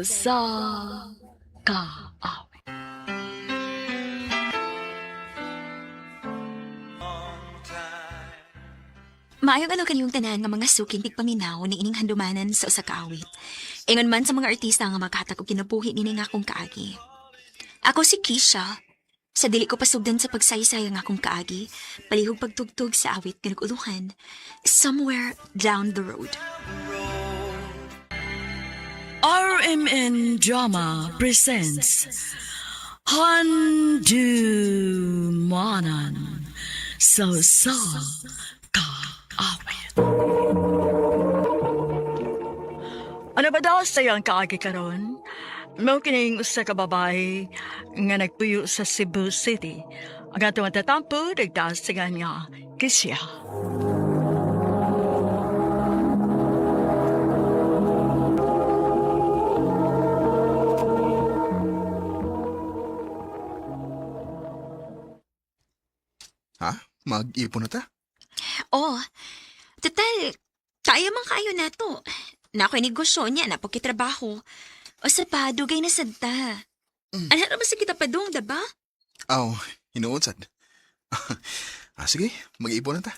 Sa Kaawit. Maayong ano kaniyong tanan nga mga suking tigpaminaw ni ining handumanan sa usa ka awit. Ingon man sa mga artista nga maghatag og kinabuhi nini nga akong kaagi. Ako si Keisha. Sa dili ko pasugdan sa pagsaysay ang akong kaagi, palihog pagtugtog sa awit nga nag-uluhan, Somewhere Down the Road. RMN Drama presents Handumanan sa Sa Kaawit. Ano ba daw sa iyang kaagi karon? Mao kining usa ka babae nga nagpuyo sa Cebu City. Ang atong tatampo nagdasigan nga kisya. Ha? Mag-ipon na ta? Oh, total, kaya man kayo na to. Na ako'y negosyo niya, napagkitrabaho. O sa pa, dugay na sad ta. Ano na ba sa kita padung, diba? Aw, hinuon sad. Sige, mag-ipon na ta.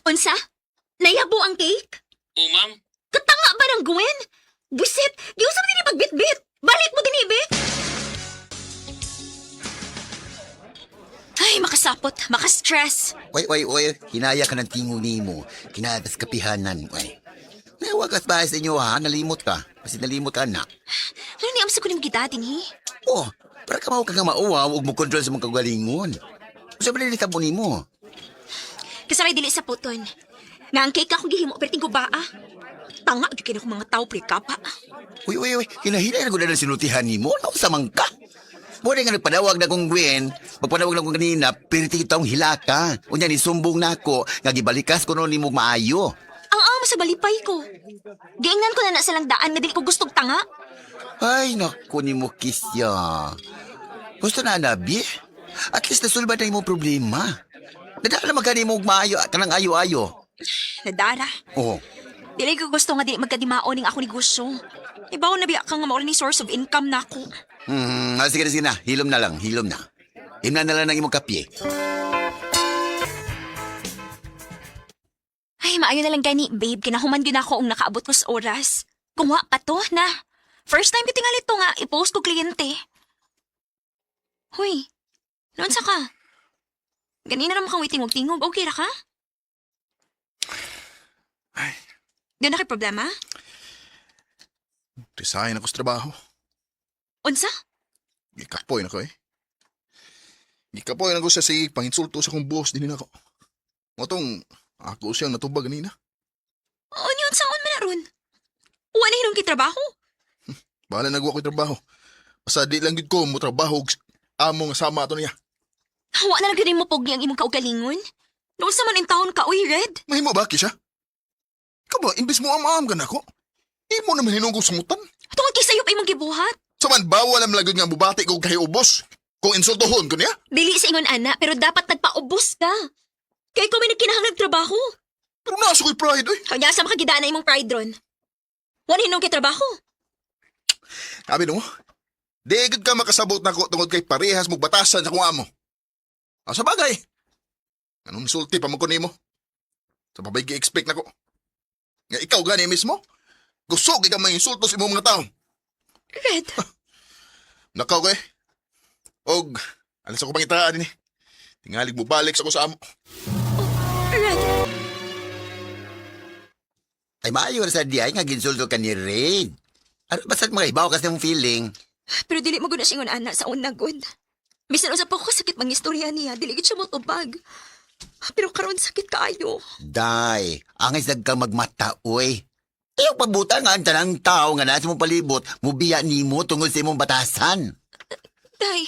Unsa? Nayabo ang cake? O ma'am, Katanga ba ng Gwen? Buset, giusap din pagbitbit. Balik mo din ibi. Ay, makasapot, makastress. Oy, oy, oy, hinaya ka ng tingog nimo. Kinatas kapihanan, oy. Nawagas ba sa inyo ha? Nalimot ka. Kasi nalimot ka na. Ano ni amsa ko ning kita din, hi? Oh, para ka mao ka nga mauwaw ug mo kontrol sa mong kagalingon. Usa ba nilitabo nimo? Kasabay dili sa puton. Nga ang cake akong gihimo perting ko ba ah. Tanga gyud kini akong mga tao pre kapa. Uy, uy, uy, hinahinay na ko na sinultihan nimo. Nausa man ka. Muna nga nagpanawag na kong Gwen, magpanawag na kong kanina, pirti taong hilaka. Unya ni sumbong nako, nga gibalikas ko noon nimo maayo. Ang amo sa balipay ko. Giingnan ko na na silang daan nga dili ko gustong tanga. Ay, naku ni mo, Kisya. Gusto na, Nabi? At least nasulba na imong problema. Nadala man ka nimo og maayo, kanang ayo-ayo. Nadara. Oh, Dili ko gusto nga dili magkadimao ning ako negosyo. Ibaw na biya ka nga mao ni source of income nako. Sige na, sige na. Hilom na lang, hilom na. Himna na lang ng imong kape. Ay, maayo na lang gani, babe. Kinahuman gyud ako ang nakaabot ko sa oras. Kung wa pa to, na. First time ko tingali to nga, i-post ko kliyente. Huy, noon sa ka? Ganina naman kang witingog-tingog. Okay ra ka? Ay. Doon na kay problema? Resign ako sa trabaho. Unsa? Gikapoy na ko eh. Gikapoy na ko sa sige panginsulto sa akong boss din ako. Motong ako siyang natubag kanina. Unyo, unsa on man na ron? Uwa na hinong kitrabaho? Bahala nagwa ko'y trabaho. Basta di lang gid ko mo trabaho og amo nga sama ato niya. Wa na lang gyud mo pogi ang imong kaugalingon? Noon sa man in taon ka, uy, Red. Mahimo ba kisya? Ikaw ba, imbis mo am-am ka nako? Imo naman hinungkong sumutan. Tungod kay sayo pa imong gibuhat. Sa man bawal ang lagod nga bubati ko kay ubos. Kung insultohon ko niya. Dili sa ingon ana, pero dapat nagpaubos ka. Kay ko may nagkinahanglang trabaho. Pero nasa ko'y pride, oy. Kanya sa makagidaan na imong pride ron. Wala hinong kay trabaho. Sabi mo, di gud ka makasabot nako tungod kay parehas mo batasan sa kong amo. Ah, sa bagay. Anong sulti pa mo ko nimo? Sa babay gi-expect nako. Nga ikaw gani mismo? Gusto ka may insulto sa imong mga tao. Red, Nakaw kay. Og alis ako pangitaan dinhi. Tingalig mo balik sa ko sa amo. Red. Ay, maayo ra sa di ay nga ginsulto ka ni Raid. Ano ba sa mga ibaw kasi mong feeling? Pero dili mo gud na siya ingon ana sa una gud. Bisan usa pa ko sakit mang istorya niya, dili gid siya motubag. Pero karon sakit kaayo. Day, angay sad kang magmata, uy. Ayaw pabuta nga ang tanang tao nga nasa mong palibot, mubiya nimo tungod sa imong batasan. Day.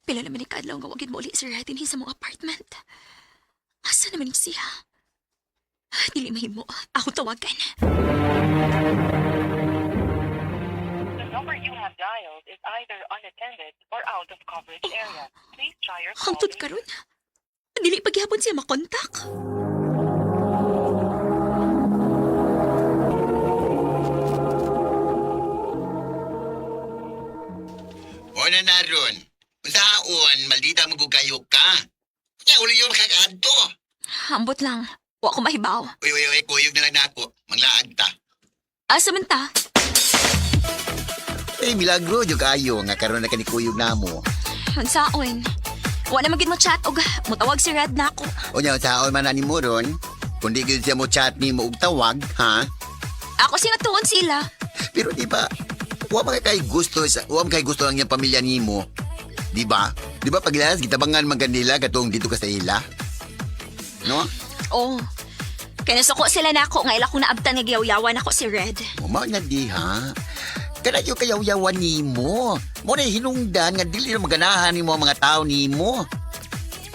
Pila naman ni kaadlaw nga wagid mo uli si Red dinhi sa mong apartment. Asa naman ni siya? Dili mahimo. Ako tawagan. The number you have dialed is either unattended or out of coverage area. Please try your call Hangtod later. karon. Dili paghihapon siya makontak. Una na ron. Saon, maldita mo kayo ka. Kaya uli yun kakaadto. Ambot lang. Wa ko mahibaw. Uy, uy, uy, kuyog na lang na ako. Manglaag ta. Asa man ta? Eh, milagro, yung kayo, nga karon na ka ni kuyog na mo. Unsaon? Wa na magid mo chat og mutawag si Red na ako. Unya, saon man na ni mo ron. Kung di gyud siya mo chat ni mo og tawag, ha? Ako siya nga tuon sila. Pero di ba, wa man kay gusto sa wa man kay gusto ang iyang pamilya nimo. Di ba? Di ba paglalas gitabangan man kanila katong dito ka sa ila? No? Oh. Kaya nasuko sila na ako nga ila kong naabtan nga giyawyawan ako si Red. Mao na di ha. Kana yung kayawyawan nimo. Mo na hinungdan nga dili na maganahan nimo ang mga tao nimo.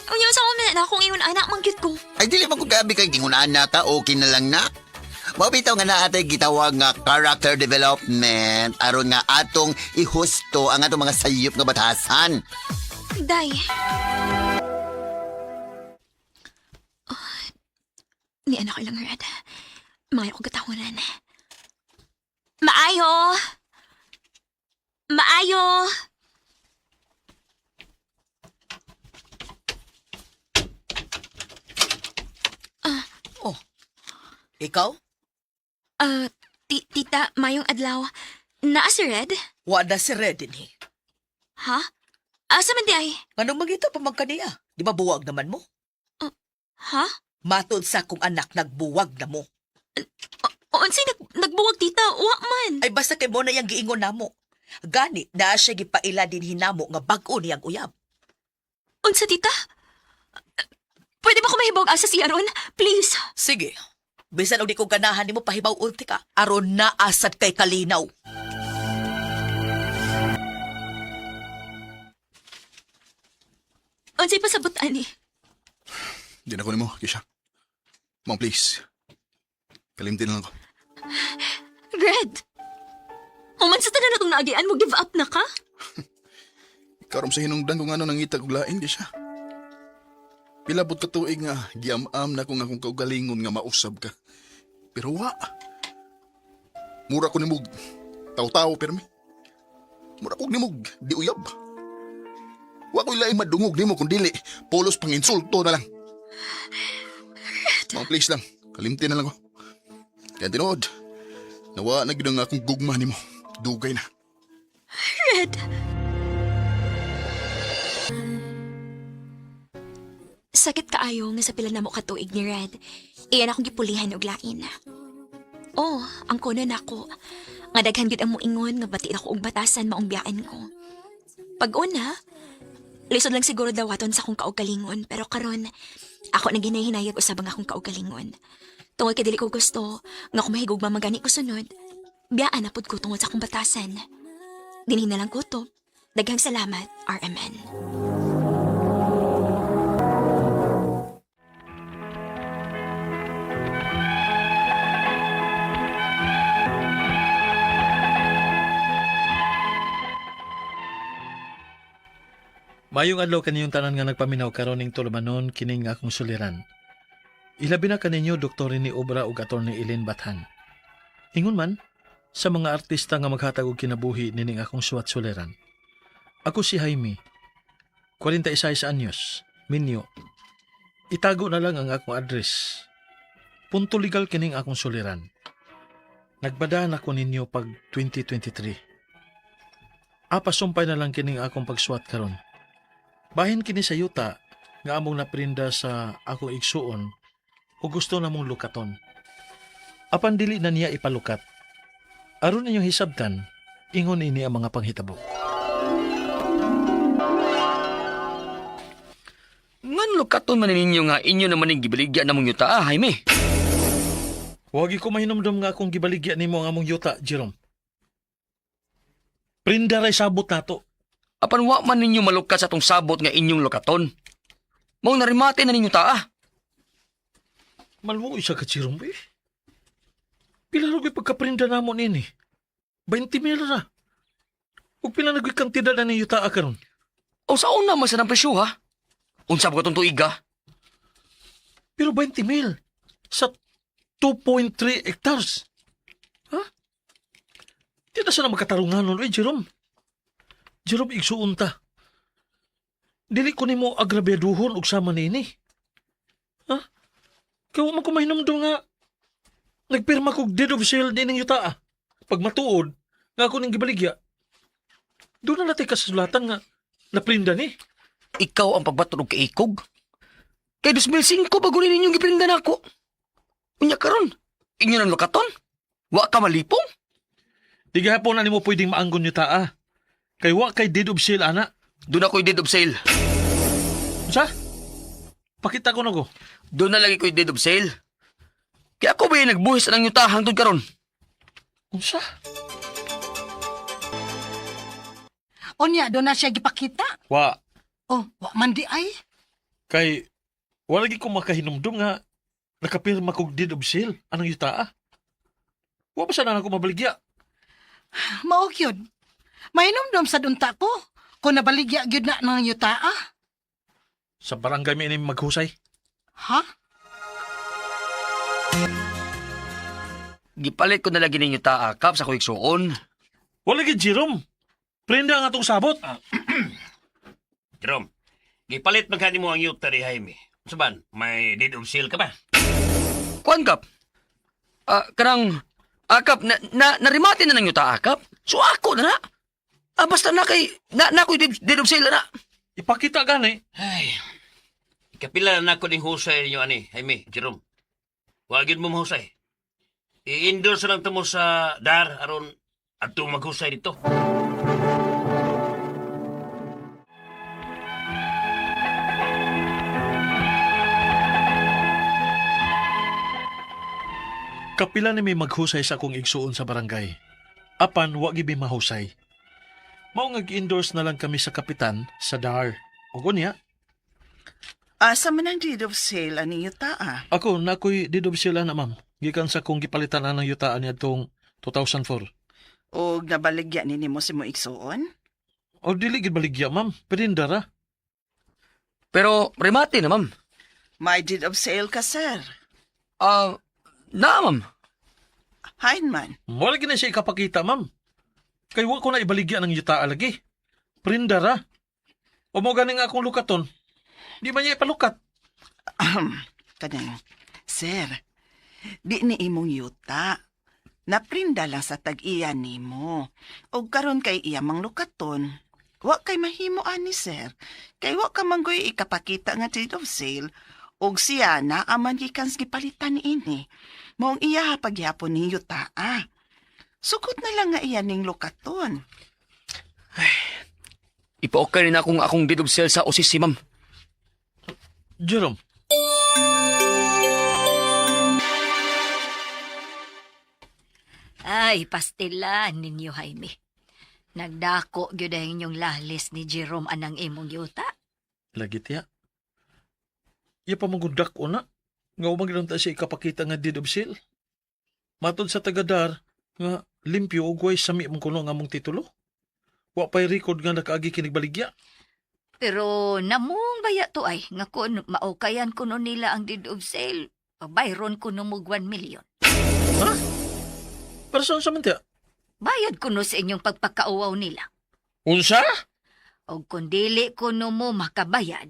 Unya sa man na akong ingon anak man gyud ko. Ay dili man kung gabi kay gingunaan na ka, okay na lang na. Mao bitaw nga naa tay gitawag nga character development aron nga atong ihusto ang atong mga sayop nga batasan. Day. Oh, ni anak ko lang, Red. Maayo kong katawanan. Maayo! Maayo! Oh. Ikaw? Ah, tita, mayong adlaw. Naa si Red? Wala si Red dinhi. Ha? Asa man di ay? Nganong mangita pa man kaniya? Di ba buwag naman mo? Ha? Matod sa akong anak nagbuwag na mo. O, unsay nagbuwag, tita? Wa man. Ay basta kay mo na yang giingon namo. Gani naa siya gipaila din hinamo nga bag-o niyang uyab. Unsa, tita? Pwede ba ko mahibog asa si Aron? Please. Sige. Bisan og di ko ganahan nimo pahibaw ulti ka aron naasad kay kalinaw. Unsay pasabot ani? Di na ko nimo, Kisha. Ma'am, please. Kalimtin na lang ko. Red! Human sa tanan atong naagian mo, give up na ka? Ikaw ram sa hinungdan kung ano nangita kog lain, Kisha. Pila pud ka tuig nga giam-am na kung akong kaugalingon nga mausab ka. Pero wa. Mura ko nimog taw-taw pirmi. Mura ko nimog di uyab. Wa ko'y laing madungog nimo kung dili polos pang insulto na lang. Ma'am, please lang. Kalimtin na lang ko. Kaya tinuod, nawa na gyud ang akong gugma nimo. Dugay na. Red! Sakit kaayo nga sa pila na mo katuig ni Red. Iyan akong gipulihan og lain. Oh, ang kuno nako. Nga daghan gyud ang moingon nga bati ako og batasan maong biyaan ko. Pag una, lisod lang siguro dawaton sa akong kaugalingon pero karon ako na ginahinayag usab ang akong kaugalingon. Tungod kay dili ko gusto nga kung mahigugma magani ko sunod, biyaan na pud ko tungod sa akong batasan. Dinhi na lang ko to. Daghang salamat, RMN. Mayong adlaw kaniyong tanan nga nagpaminaw karon ning tulumanon kining akong suliran. Ilabi na kaninyo Dr. ni Obra ug Attorney Eileen Bathan. Ingon man sa mga artista nga maghatag og kinabuhi nining akong suwat suliran. Ako si Jaime, 46 anyos, minyo. Itago na lang ang akong address. Punto legal kining akong suliran. Nagbadaan ako ninyo pag 2023. Apasumpay na lang kining akong pagsuwat karon. Bahin kini sa yuta nga among naprinda sa akong igsuon o gusto namong lukaton. Apan dili na niya ipalukat. Aron inyong hisabtan, ingon ini ang mga panghitabo. Ngan lukaton man ninyo nga inyo naman ning gibaligya namong yuta, ah, Jaime. Wagi ko mahinumdum nga akong gibaligya nimo ang among yuta, Jerome. Prinda ray sabot nato. Apan wa man ninyo malukat sa atong sabot nga inyong lukaton. Mong narimate na ninyo taa. Malwo isa ka, Jerome, eh. Pila ra ko'y pagkaprinda namo nini? 20 mil ra. Ug pila na ko'y kantidad na ni yuta karon. O sa una man sa ng presyo ha? Unsa ba katong tuig ah? Pero 20 mil sa 2.3 hectares. Ha? Di na sana magkatarungan nun. Uy, Jerome. Jerome, igsuon ta. Dili ko nimo agrabiaduhon og sama niini. Ha? Kaya wa man ko mahinumdum nga nagpirma kog deed of sale nining yuta ah. Pag matuod, nga ako ning gibaligya. Doon na natin kasulatan nga naprinda ni. Ikaw ang pagbaton og kaikog. Kay 2005 bago ni ninyong giprinda nako. Unya karon, inyo nang lukaton. Wa ka malipong. Di gihapon na nimo pwedeng maanggon yuta ah. Kay wa kay deed of sale ana. Doon ako'y deed of sale. Unsa? Pakita ko na ko. Doon na lagi ko'y deed of sale. Kaya ako ba yung nagbuhis ng yuta hangtod karon? Unsa? Unya, doon na siya gipakita. Wa Oh, wa man di ay. kay wala lagi ko makahinumdum nga nakapirma kog deed of sale anang yuta ah. Wa ba sana ako mabaligya? Mao gyud. Mainumdum sa dunta ko. Kung nabaligya gyud na ng yuta ah. Sa barangay mi ini maghusay. Ha? Gipalit ko na lagi ninyo ta akap sa kuigsuon. Wala gid Jerome. Prenda ang atong sabot. Jerome, gipalit man kanimo ang yuta ni Jaime. Unsa man, may deed of sale ka ba? Kuan kap? Ah, kanang akap na, na narimate na ng yuta akap. So ako na na. Ah, basta na kay na na ko'y deed of sale na. Ipakita gani. Ay, ikapila na nako ning husay ninyo ani, Jaime, Jerome. Wa gyud mo mahusay. I-endorse lang tamo sa DAR aron adto maghusay dito. Kapila ni may maghusay sa akong igsuon sa barangay. Apan wa gibi mahusay. Mao nga gi-endorse na lang kami sa kapitan sa DAR. Ug unya, Asa man ang deed of sale ani yuta ah? ako na ako'y deed of sale na ma'am. Gikan sa akong gipalitan anang yutaan niadtong 2004. Og nabaligya ni nimo si mo igsuon? O dili gid baligya ma'am, prinda ra. Pero remate na ma'am. May deed of sale ka, sir. Ah, na ma'am. Hain man. Wala gid na siya ikapakita ma'am. Kay wa ko na ibaligya ng yuta lagi. Prinda ra. O mo gani nga akong lukaton. Di man niya ipalukat. Ahem. Kanang, sir, di ni imong yuta. Naprinda lang sa tag-iya nimo. Og karon kay iya mang lukaton. Wa kay mahimo ani, sir. Kay wa ka manggoy ikapakita nga deed of sale. Og siya na aman gikan sa gipalitan niini. Maong iya pagyapon ni yuta ah. Sukot na lang nga iya ning lukaton. Ipa-okay na akong akong deed of sale sa OCC ma'am. Jerome, Ay, pastilan ninyo, Jaime. Nagdako gyud ang inyong lalis ni Jerome anang imong yuta. lagi tiya. Iya pa mong ko na. Nga umang ta siya ikapakita nga deed of sale. Matod sa tagadar, nga limpyo og way sami mong kuno nga mong titulo. Wa pa'y record nga nakaagi kinigbaligya. Pero namong baya to ay nga kun maukayan kuno nila ang deed of sale, pabayron kuno mo 1 million. Ha? Para saan sa man tiya? Bayad kuno sa inyong pagpakauwaw nila. Unsa? Og kung dili kuno mo makabayad,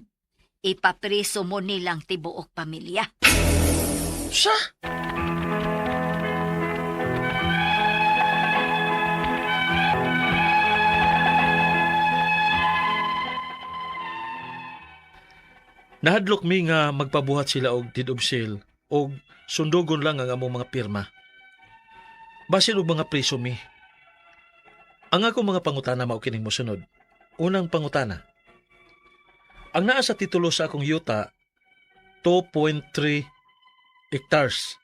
ipapreso mo nilang tibuok pamilya. Sa? Nahadlok mi nga magpabuhat sila og deed of sale og sundugon lang ang among mga pirma. Basin og mga preso mi. Ang akong mga pangutana mao kining mosunod. Unang pangutana. Ang naa sa titulo sa akong yuta 2.3 hectares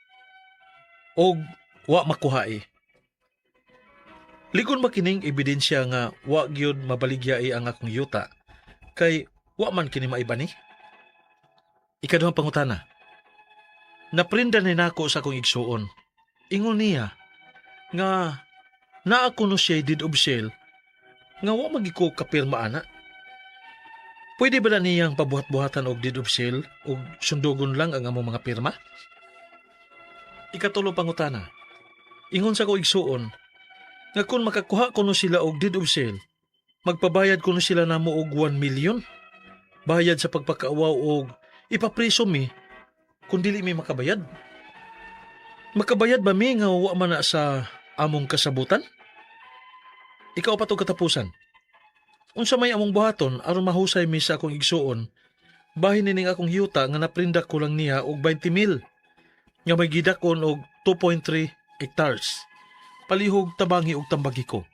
og wa makuhae. Ligon ba kining ebidensya nga wa gyud mabaligyae ang akong yuta kay wa man kini maibani? Ikaduhang pangutana. Naprinda ni nako sa akong igsuon. Ingon niya nga naa kuno siya deed of sale nga wa magiko kapirma ana. Pwede ba na niyang pabuhat-buhatan og deed of sale og sundugon lang ang among mga pirma? Ikatulo pangutana. Ingon sa ko igsuon, nga kung makakuha kuno sila og deed of sale, magpabayad kuno sila namo og 1 million. Bayad sa pagpakaawaw og ipapriso mi kung dili mi makabayad. Makabayad ba mi nga wa man na sa among kasabutan? Ikaupat og katapusan. Unsa may among buhaton aron mahusay mi sa akong igsuon, bahin nining akong yuta nga naprinda ko lang niya og 20 mil nga may gidakon og 2.3 hectares. Palihog tabangi og tambagi ko.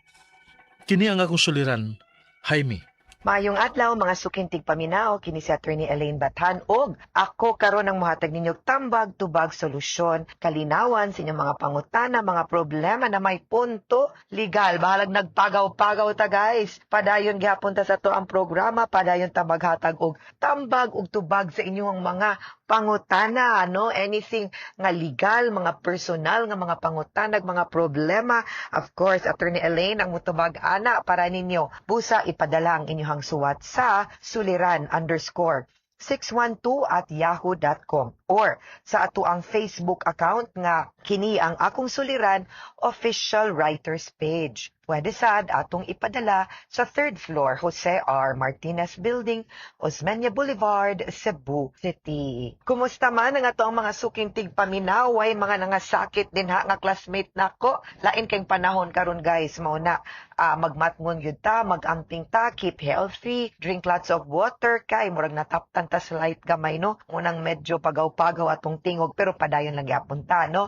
Kini ang akong suliran, Jaime. Maayong adlaw, mga suking tigpaminaw, kini si Attorney Elaine Bathan og ako karon ang mohatag ninyo tambag tubag solusyon, kalinawan sa inyong mga pangutana, mga problema na may punto legal. Bahalag nagpagaw-pagaw ta, guys. Padayon gihapon ta sa ato ang programa, padayon ta maghatag og tambag ug tubag sa inyong mga pangutana, no? Anything nga legal, mga personal nga mga pangutana, mga problema. Of course, Attorney Elaine ang mutubag ana para ninyo. Busa ipadala ang inyong suwat sa suliran_612@yahoo.com or sa ato ang Facebook account nga kini ang Akong Suliran Official Writers Page. Pwede sad atong ipadala sa third floor, Jose R. Martinez Building, Osmeña Boulevard, Cebu City. Kumusta man ang ato ang mga suking tigpaminaway, mga nangasakit din ha nga classmate nako? Lain kay panahon karon, guys, mao na magmatngon gyud ta, magamping ta, keep healthy, drink lots of water kay murag nataptan ta sa light gamay, no. Unang medyo pagaw-pagaw atong tingog, pero padayon lang gyapon ta, no.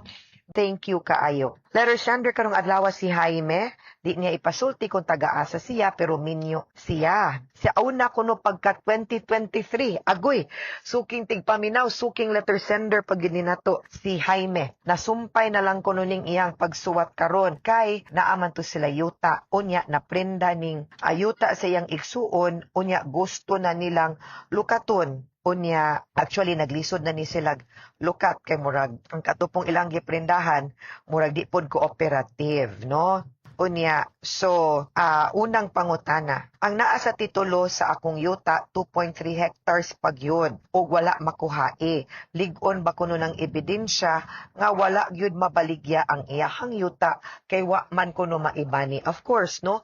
Thank you kaayo. Letter sender karong adlaw si Jaime. Di niya ipasulti kung taga-asa siya, pero minyo siya. Siya una kuno pagka 2023. Agoy, suking tigpaminaw, suking letter sender pag nato si Jaime. Nasumpay na lang kuno ning iyang pagsuwat karon kay naaman to sila yuta. Unya naprenda ning ayuta sa iyang igsuon, unya gusto na nilang lukaton. Unya, actually naglisod na ni sila lukat kay murag ang katupong ilang giprendahan murag di pod cooperative, no? Unya, so unang pangutana, ang naa sa titulo sa akong yuta 2.3 hectares pag yun ug wala makuhae. Lig-on ba kuno ng ebidensya nga wala gyud mabaligya ang iyahang yuta kay wa man kuno maibani? Of course, no?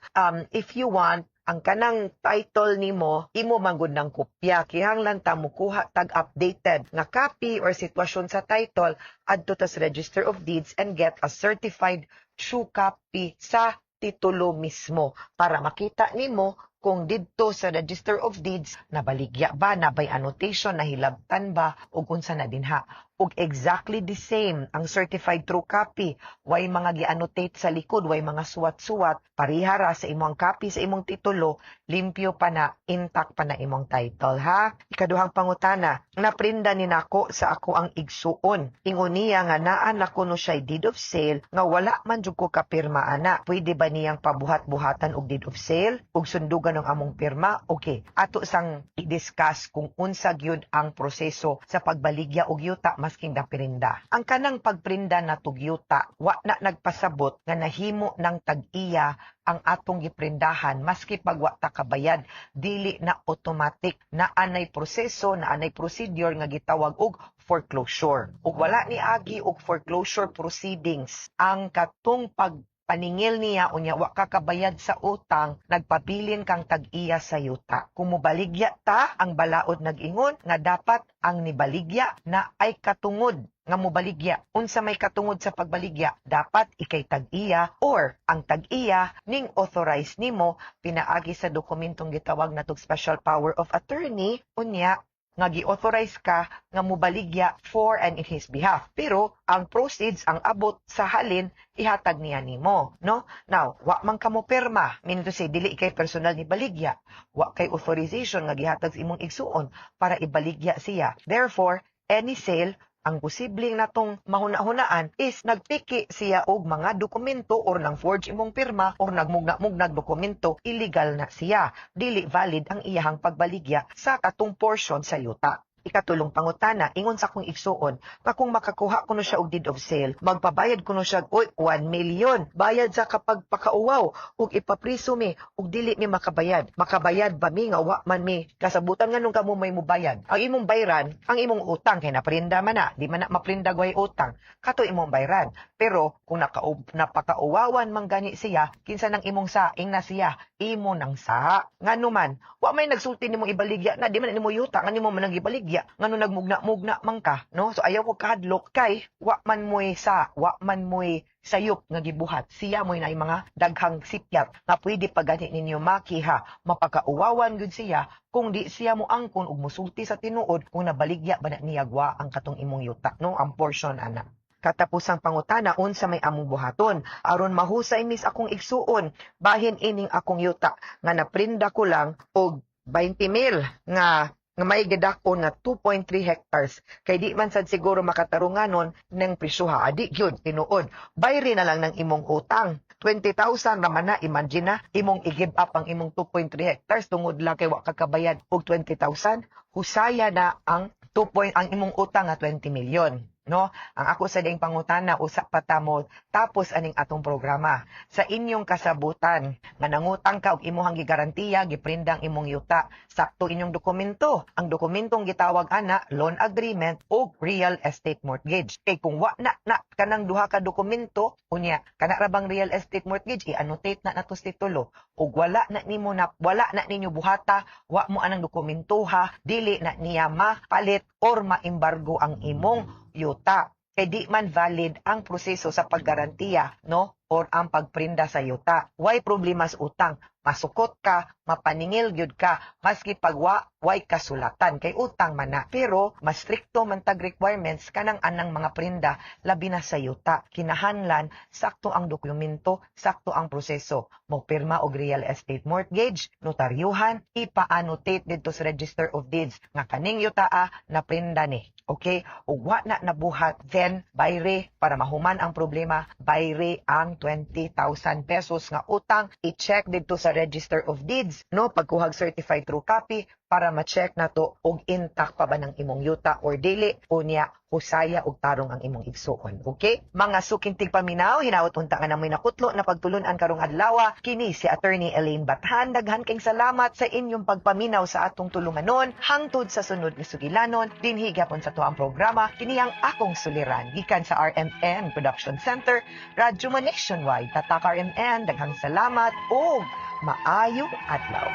If you want ang kanang title nimo, imo manggod ng kopya. Kinahanglan ta mukuha tag updated nga copy or sitwasyon sa title adto ta sa Register of Deeds and get a certified true copy sa titulo mismo para makita nimo kung didto sa Register of Deeds nabaligya ba, nabay annotation, nahilabtan ba, ug unsa na dinha. Ug exactly the same ang certified true copy, way mga gi-annotate sa likod, way mga suwat-suwat, pareha ra sa imong copy sa imong titulo, limpyo pa na, intact pa na imong title, ha? Ikaduhang pangutana, naprinda ni nako sa ako ang igsuon. Ingon niya nga naa na kuno siya deed of sale nga wala man jud ko kapirma ana. Pwede ba niyang pabuhat-buhatan og deed of sale ug sundugan ang among pirma? Okay, ato sang i-discuss kung unsa gyud ang proseso sa pagbaligya og yuta masking naprinda. Ang kanang pagprinda na tug yuta, wa na nagpasabot nga nahimo ng tag-iya ang atong giprindahan maski pag wa ta kabayad. Dili na automatic, na anay proseso, na anay procedure nga gitawag og foreclosure. Ug wala ni agi og foreclosure proceedings ang katong pag paningil niya, unya wa ka kabayad sa utang, nagpabilin kang tag-iya sa yuta. Kung mobaligya ta, ang balaod nag-ingon nga dapat ang nibaligya na ay katungod nga mobaligya. Unsa may katungod sa pagbaligya? Dapat ikay tag-iya or ang tag-iya ning authorize nimo pinaagi sa dokumentong gitawag natog special power of attorney, unya nga gi-authorize ka nga mobaligya for and in his behalf. Pero ang proceeds, ang abot sa halin, ihatag niya nimo, no? Now, wa man kamo pirma, meaning to say dili kay personal ni baligya, wa kay authorization nga gihatag sa imong igsuon para ibaligya siya. Therefore, any sale, ang posibleng natong mahuna-hunaan is nagpiki siya og mga dokumento or nang forge imong pirma or nagmugna-mugnag dokumento, illegal na siya. Dili valid ang iyahang pagbaligya sa katong portion sa yuta. Ikatulong pangutana, ingon sa akong igsuon, nga kung makakuha kuno siya og deed of sale, magpabayad kuno siya og 1 million. Bayad sa kapag pakauwaw ug ipapriso mi ug dili mi makabayad. Makabayad ba mi nga wa man mi kasabutan nganong kamo may mubayad? Ang imong bayran, ang imong utang kay naprinda man na, di man na maprinda gway utang. Kato imong bayran. Pero kung napakauwawan man gani siya, kinsa nang imong saing na siya, imo nang sa. Ngano man, wa may nagsulti nimo ibaligya na, di man nimo yuta, nga nimo man ang ibaligya, ngano nagmugna-mugna man ka, no? So ayaw ko kahadlok kay wa man mo'y sa, wa man mo'y sayop nga gibuhat. Siya mo'y naay mga daghang sipyat nga pwede pa gani ninyo makiha. Mapakauwawan gud siya kung di siya mo angkon ug musulti sa tinuod kung nabaligya ba na niya gwa ang katong imong yuta, no? Ang portion ana. Katapusang pangutana, unsa may among buhaton aron mahusay mis akong igsuon bahin ining akong yuta nga naprinda ko lang og 20 mil nga nga may gidakon nga 2.3 hectares kay di man sad siguro makatarunganon ng presyoha, adi gyud tinuod. Bayri na lang ng imong utang, 20,000 naman na. Imagine na imong i-give up ang imong 2.3 hectares tungod lang kay wa ka kabayad og 20,000. Husaya na ang 2 point ang imong utang nga 20 million, no? Ang ako sa ding pangutana, usa pa ta mo tapos aning atong programa. Sa inyong kasabutan nga nangutang ka og imuhang gigarantiya, giprindang imong yuta, sakto inyong dokumento. Ang dokumentong gitawag ana, loan agreement o real estate mortgage. Kay kung wa na na kanang duha ka dokumento, unya kana ra bang real estate mortgage, i-annotate na nato sa titulo, ug wala na nimo na, wala na ninyo buhata, wa mo anang dokumentoha, dili na niya mapalit or maembargo ang imong yuta kay di man valid ang proseso sa paggarantiya, no, or ang pagprinda sa yuta. Way problema sa utang, masukot ka, mapaningil gyud ka maski pag way kasulatan kay utang man na. Pero mas strikto man tag requirements kanang anang mga prinda, labi na sa yuta. Kinahanglan sakto ang dokumento, sakto ang proseso. Mo pirma og real estate mortgage, notaryuhan, ipa-annotate didto sa Register of Deeds nga kaning yutaa na prinda ni. Okay? Ug wa na nabuhat, then bayre para mahuman ang problema, bayre ang 20,000 pesos nga utang. I-check didto sa Register of Deeds, no, pagkuhag certified true copy para ma-check nato og intact pa ba ng imong yuta or dili. Unya husaya og tarong ang imong igsuon. Okay? Mga suking tigpaminaw, hinaot unta nga namoy nakutlo na pagtulunan karong adlaw. Kini si Attorney Elaine Bathan. Daghan kayong salamat sa inyong pagpaminaw sa atong tulumanon hangtod sa sunod nga sugilanon dinhi gyapon sa tuang programa, kini ang Akong Suliran, gikan sa RMN Production Center, Radyo Mo Nationwide. Tatak RMN, daghang salamat ug maayong adlaw.